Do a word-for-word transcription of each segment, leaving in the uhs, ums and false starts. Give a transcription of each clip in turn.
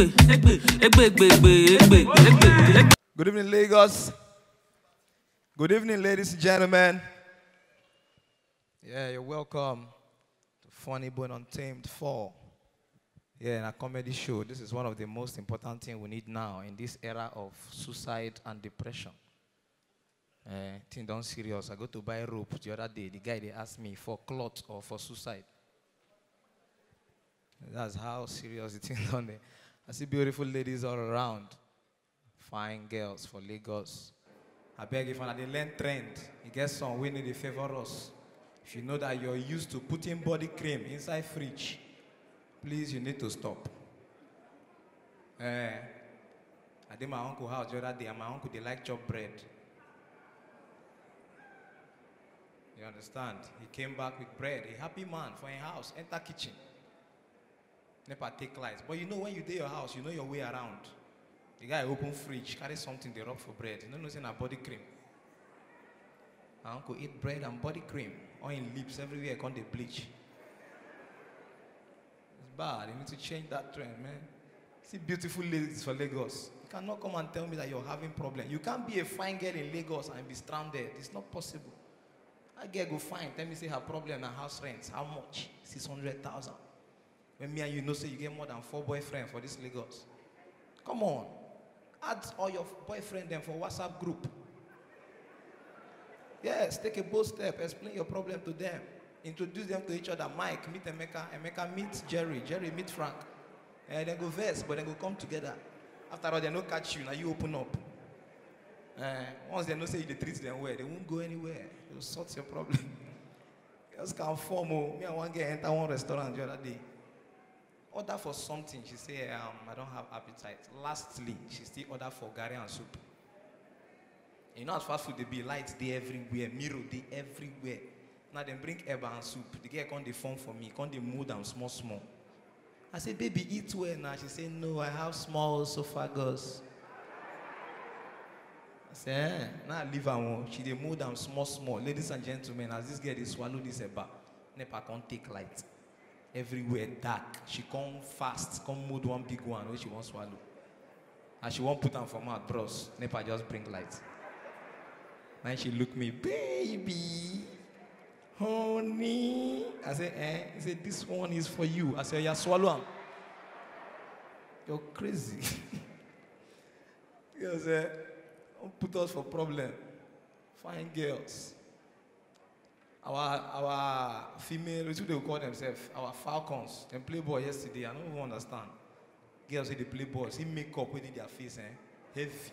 Egbe, egbe, egbe, egbe, egbe, egbe. Good evening, Lagos. Good evening, ladies and gentlemen. Yeah, you're welcome to Funny Bone Untamed four. Yeah, in a comedy show, this is one of the most important things we need now in this era of suicide and depression. Eh, thing don serious. I go to buy rope the other day. The guy, they asked me for cloth or for suicide. That's how serious the thing don dey. I see beautiful ladies all around. Fine girls for Lagos. I beg, if una dey learn trend, e get some wey no dey favor us. If you know that you're used to putting body cream inside fridge, please, you need to stop. Eh, I dey my uncle house the other day, and my uncle dey like chop bread. You understand? He came back with bread. A happy man for him house, enter kitchen. NEPA take light. But you know, when you dey your house, you know your way around. The guy open fridge, carry something dey rub for bread. You no know say na body cream. My uncle eat bread and body cream. On him lips, everywhere come dey bleach. It's bad. You need to change that trend, man. See beautiful ladies for Lagos. You cannot come and tell me that you're having problem. You can't be a fine girl in Lagos and be stranded. It's not possible. That girl go fine. Tell me say her problem na house rent. How much? Six hundred thousand. When me and you know say you get more than four boyfriends for this Lagos. Come on. Add all your boyfriend them for WhatsApp group. Yes, take a bold step. Explain your problem to them. Introduce them to each other. Mike, meet Emeka. Emeka, meet Jerry. Jerry, meet Frank. Eh, dem go vex, but dem go come together. After all, dem no catch you, na you open up. Eh, once dem know say you dey treat them well, they won't go anywhere. They will sort your problem. Girls can form o. Me and one girl enter one restaurant the other day. Order for something. She say, um, "I don't have appetite." Lastly, she still order for garri and soup. You know as fast food dey be, light dey everywhere, mirror dey everywhere. Now dem bring eba and soup. The girl come dey form for me, come dey mold am small small. I say, "Baby, eat well now." She say, "No, I have small esophagus." I say, "Eh." Now I leave am o. She dey mold am small small. Ladies and gentlemen, as this girl dey swallow this eba, NEPA come take light. Everywhere dark. She come fast, come mold one big one wey she wan swallow. As she wan put am for mouth, bros, NEPA just bring light. Now she look me, "Baby, honey." I say, "Eh?" He say, "This one is for you." I say, "Oya, swallow am." You're crazy. You know, say, don't put us for problem. Fine girls. Our our female, wetin dem call themselves? Our falcons. Dem play ball yesterday. I no even understand. Girls say they play ball. See makeup wey dey their face, eh? Heavy.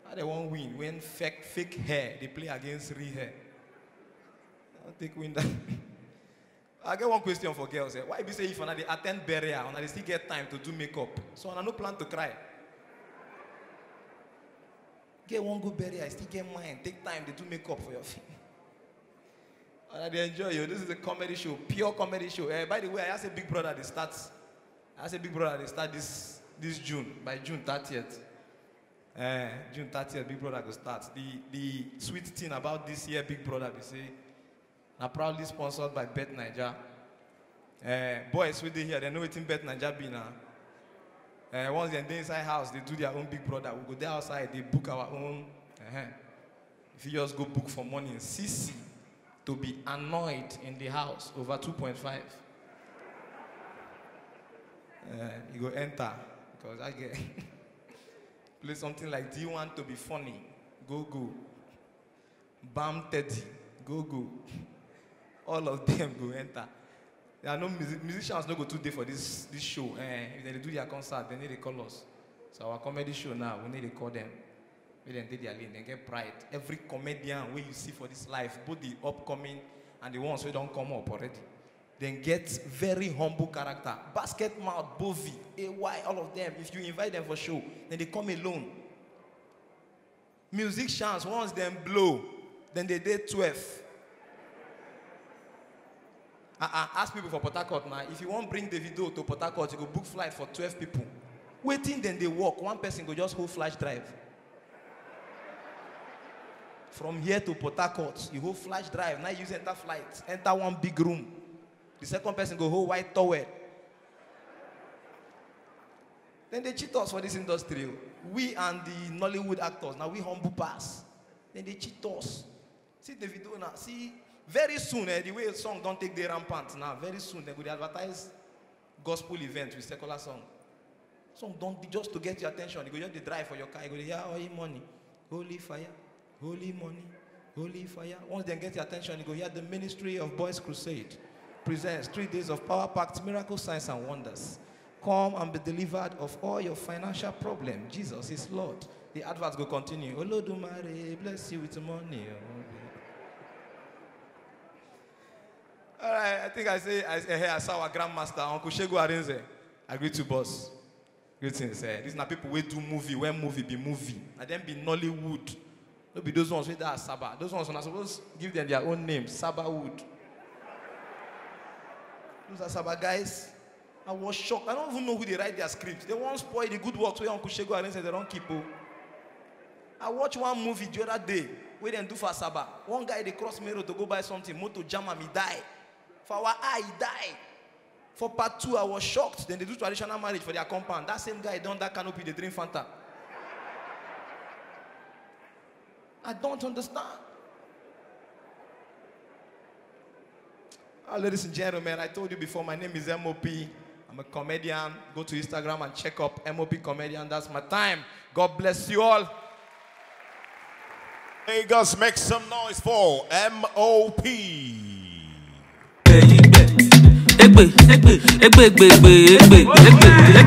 How dem wan win when fake fake hair dey play against real hair? I don't take win that. I get one question for girls, eh. Why be say if una dey attend burial, una dey still get time to do makeup? So una no plan to cry? Girl wan go burial, still get mind, take time dey do makeup for your face. And I dey enjoy you. This is a comedy show, pure comedy show. Eh, by the way, I hear say Big Brother dey start. I hear say Big Brother dey start this this June, by June thirtieth. Eh, June thirtieth, Big Brother go start. The the sweet thing about this year Big Brother be say na proudly sponsored by Bet Naija. Eh, boys wey dey here, dem know wetin Bet Naija be na. Eh, once dem dey inside house, dey do their own Big Brother. We go dey outside, dey book our own. Eh, if you just go book for morning, C C to be annoyed in the house over two point five. Eh, you go enter because I get play something like, "Do you want to be funny?" Go go. Bam Teddy, go go. All of them go enter. There are no music, musicians no go too dey for this this show. Eh, if they do their concert, they need to call us. So our comedy show now, we need to call them. We then did their lane, then get pride. Every comedian wey you see for this life, both the upcoming and the ones wey don come up already, then get very humble character. Basket mouth, Bovi, A Y, all of them. If you invite them for show, then they come alone. Musicians, once dem blow, then they dey twelve. I, I ask people for Port Harcourt now, if you wan bring Davido to Port Harcourt, you go book flight for twelve people. Wetin dem dey work, one person go just hold flash drive. From here to Port Harcourt, you hold flash drive, now you use enter flight, enter one big room. The second person go hold white towel. Then they cheat us for this industry. We and the Nollywood actors, now we humble pass. Then they cheat us. See Davido now. See, very soon, eh, the way song don't take the rampant now. Very soon, they go dey advertise gospel event with secular song. Song don't just to get your attention. You go just dey drive for your car. You go dey hear holy money, holy fire, holy money, holy fire. Once they get your attention, you go hear the Ministry of Boys Crusade presents three days of power-packed miracle signs and wonders. Come and be delivered of all your financial problem. Jesus is Lord. The adverts go continue. Olodumare bless you with money. All right, I think I say I, I, I saw our grandmaster, Uncle Shegu Arinze. I greet you, boss. Greetings. Eh. These are people who do movie when movie be movie. And then be Nollywood. No be those ones with that Saba. Those ones are supposed to give them their own name, Saba Wood. Those are Saba guys. I was shocked. I don't even know who they write their script. They won't spoil the good works where Uncle Shegu Arinze they don't keep. Oh. I watched one movie the other day where they do for Saba. One guy they cross main road to go buy something. Motor jam and he die. For our eye, he die. For part two, I was shocked. Then they do traditional marriage for their compound. That same guy don that canopy dey drink Fanta. I don't understand. Ah, ladies and gentlemen, I told you before, my name is M O P. I'm a comedian. Go to Instagram and check up M O P comedian. That's my time. God bless you all. Lagos, make some noise for M O P. Egbe, egbe, egbe, egbe, egbe, egbe, egbe, egbe.